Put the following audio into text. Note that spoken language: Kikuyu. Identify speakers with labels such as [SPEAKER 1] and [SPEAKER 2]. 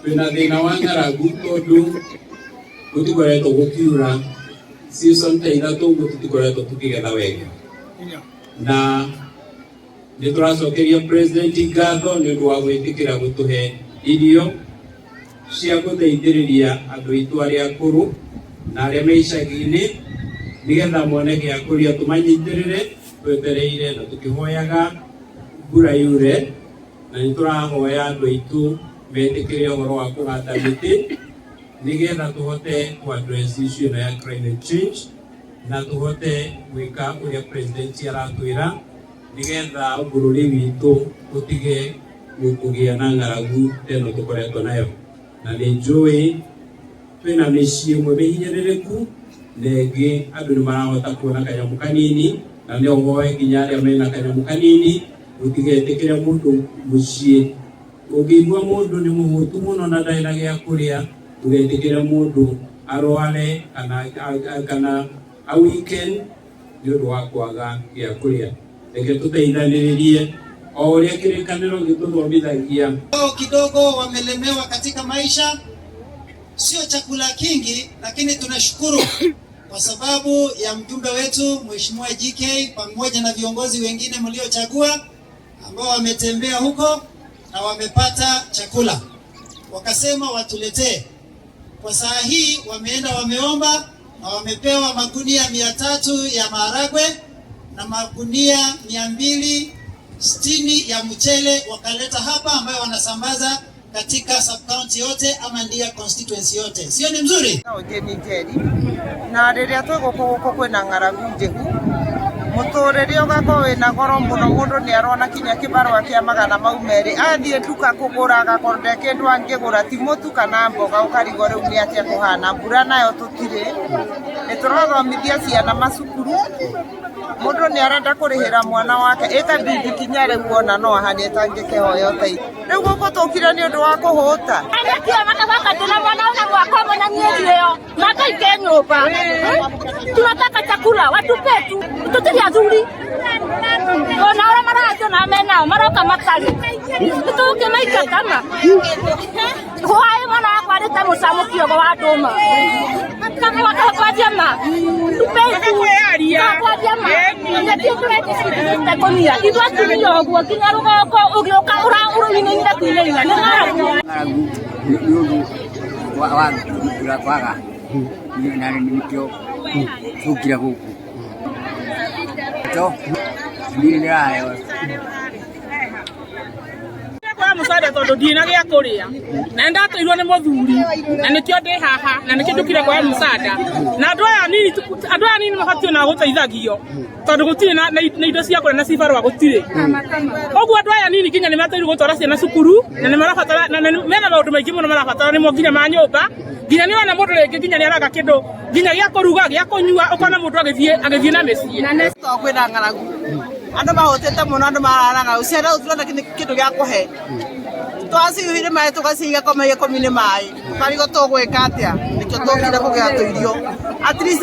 [SPEAKER 1] Twina thina wa ng'aragu tondu gutikoretwo gukiura season ta ithatu ũguo, tutikoretwo tukigetha wega, na nĩ tũracokeria president ngatho nĩ ũndũ wa gwĩtĩkĩra gũtũhe irio cia gũteithĩrĩria andũ aitũ arĩa akũrũ na arĩa me icagi-inĩ, nĩgetha mone gĩa kũrĩa, tũmanyitĩrĩre twetereire na tũkĩhoyaga mbura yure. Na nĩ tũrahoya andũ aitũ metĩkĩre ũhoro wa kũhanda mĩtĩ, nĩgetha tũhote ku address issue ĩno ya climate change, na tũhote gwĩka ũrĩa president aratwĩra, nĩgetha bũrũri witũ ũtige kũgĩa na ng'aragu ta ĩno tũkoretwo nayo. Na nĩ njũĩ twĩna mĩciĩ ĩmwe mĩhinyĩrĩrĩku na ĩngĩ andũ nĩ marahota kuona kanyamũ kanini, na nĩ ũhoe nginya arĩa mena kanyamũ kanini mũtigetĩkĩre mũndũ mũciĩ ũngĩigua mũndũ nĩ mũhũtu mũno na ndarĩ na gĩa kũrĩa, ndũgetĩkĩre mũndũ arware kana a weekend nĩ ũndũ wa kwaga gĩa kũrĩa. Reke tũteithanĩrĩrie o ũrĩa kĩrĩkanĩro gĩtũthomithagia.
[SPEAKER 2] Kidogo wamelemewa katika maisha, sio chakula kingi, lakini tunashukuru kwa sababu ya mjumbe wetu Mheshimiwa GK pamoja na viongozi wengine mliochagua ambao wametembea huko na wamepata chakula, wakasema watuletee. Kwa saa hii wameenda wameomba na wamepewa magunia 300 ya maharagwe na magunia 260 ya mchele, wakaleta hapa ambayo wanasambaza katika sub county yote ama Ndia constituency yote, sio ni mzuri?
[SPEAKER 3] Jeni Njeri na rĩrĩa twĩ gũkũ gũkũ kwĩna ng'aragu njĩgu, mũtũrĩre ũgakorwo wĩna goro mũno. Mũndũ nĩ arona kinya kĩbarũa kĩa 200 athiĩ nduka kũgũra, agakorwo nde kĩndũ angĩgũra, ti mũtu kana mboga, ũkarigwo rĩu nĩ atĩa kũhana. Mbura nayo tũtirĩ, nĩ tũrathomithia ciana macukuru, mũndũ nĩ arenda kũrĩhĩra mwana wake ĩkabidi kinya rĩu ona no ahanie tangĩkĩhoya ũteithio. Rĩu gũkũ tũkire nĩ ũndũ wa kũhũta.
[SPEAKER 4] Anake makawaka tuna mwana una mwaka ũmwe na miezi ĩyo makaike nyũmba. Tunataka chakula watupe tu, tutiri athuri ona ũrĩa marathiĩ na menao maroka matarĩ tũkĩmaika kama hwaĩ mwana wakwa arĩte mũcamo kĩogo wa ndũma kwambia ma tupe tu kwambia ma nĩkĩo tũretĩkũnia ithuĩ atumia ũguo nginya rũgongo ũgĩũka ũrainaina kuinaina nĩ ng'aragu.
[SPEAKER 5] Ng'aragu nĩ ũndũ wa mbura kwaga, na nĩkĩo tũkire gũkũ to niĩ ndĩraheo.
[SPEAKER 6] Kwa mũcere tondũ ndirĩ na gĩa kũrĩa na nĩ ndatũirwo nĩ mũthuri, na nĩkĩo ndĩ haha na nĩkĩo njũkire kuoya mũcanda. Na andũ aya nini mabatiĩ ona gũteithagio tondũ gũtirĩ na indo cia kũrĩa na cibarũa gũtirĩ. Ũguo andũ aya nini nginya nĩ matairwo gũtwara ciana cukuru na nĩ marabatara na mena maũndũ maingĩ mũno marabatara nĩmo nginya ma nyũmba, nginya nĩ ũrona mũndũ rĩngĩ nginya nĩ araga kĩndũ nginya gĩa kũruga, gĩa kũnyua, ũkona mũndũ agĩthiĩ na mĩciĩ.
[SPEAKER 3] To kwĩna ng'aragu, andũ mahũtĩte mũno, andũ mararaga ciana tũtirona kĩndũ gĩa kũhe, twaciyuhire maĩ tũgaciga koma 10 nĩ maĩ, tũkarigwo tũgwĩka atĩa. Nĩkĩo tũkire kũgĩa tũirio at least.